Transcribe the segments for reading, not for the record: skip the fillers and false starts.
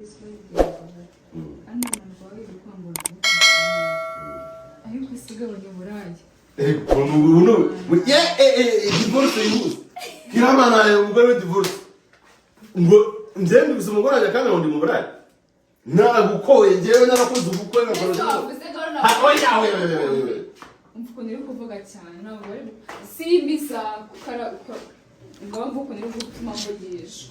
Kandi ntabwo wari kwambara, ariko usigabanya uburaya. Divorce yihuse. Kiramana, umugore we, divorce. Ngo njyewe mbibise umugore wanjye kandi ngo ndi mu buraya. Naragukoye njyewe, narakoze ubukwe, ngakora. Ese wavuze ko Ha, oya, oya, oya, oya, oya. Umva ukuntu uri kuvuga cyane, ntabwo bari simbiza kara ngo mva ukuntu uri gutuma mvugisha.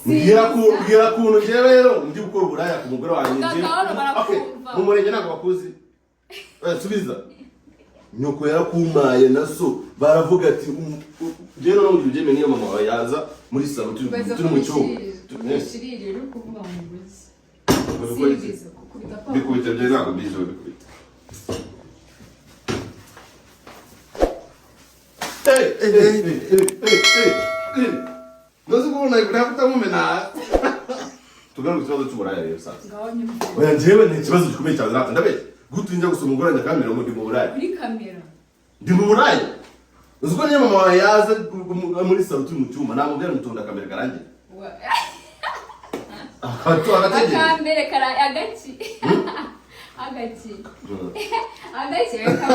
Mbwira kuntu njyewe rero ndi gukora uburaya ku mugore wanjye njyewe. Gahoro barakumva. Okay, mu murenge ntabwo bakuzi. Subiza. Nyoko yarakumaye na so baravuga ati njyewe noneho ngo ubyemeye, niyo mama wawe yaza muri salo turi Baza turi mu cyumba. Kubishirira uri kuvuga mu buzi. Gukora iki? Simbiza gukubita kwa Bikubita byo ntabwo mbizi bikubita. Hey, hey, hey, hey, hey, hey, hey. Ntuzi ko ubona kutamumena hasi. Tugaruke ku kibazo cy'uburaya rero sasa. Ngaho nyumva. Oya, njyewe ni ikibazo gikomeye cyane rata, ndabeshya. Gute njya gusoma umugore wanjye akambwira ngo ndi mu buraya? Kuri kamera. Ndi mu buraya. Uzi ko niyo mama wawe yaza muri salo turi mu cyumba, namubwira ngo tunda kamera karangira. Akatu agategereza. Akambere kara agaki agaki agaki, reka.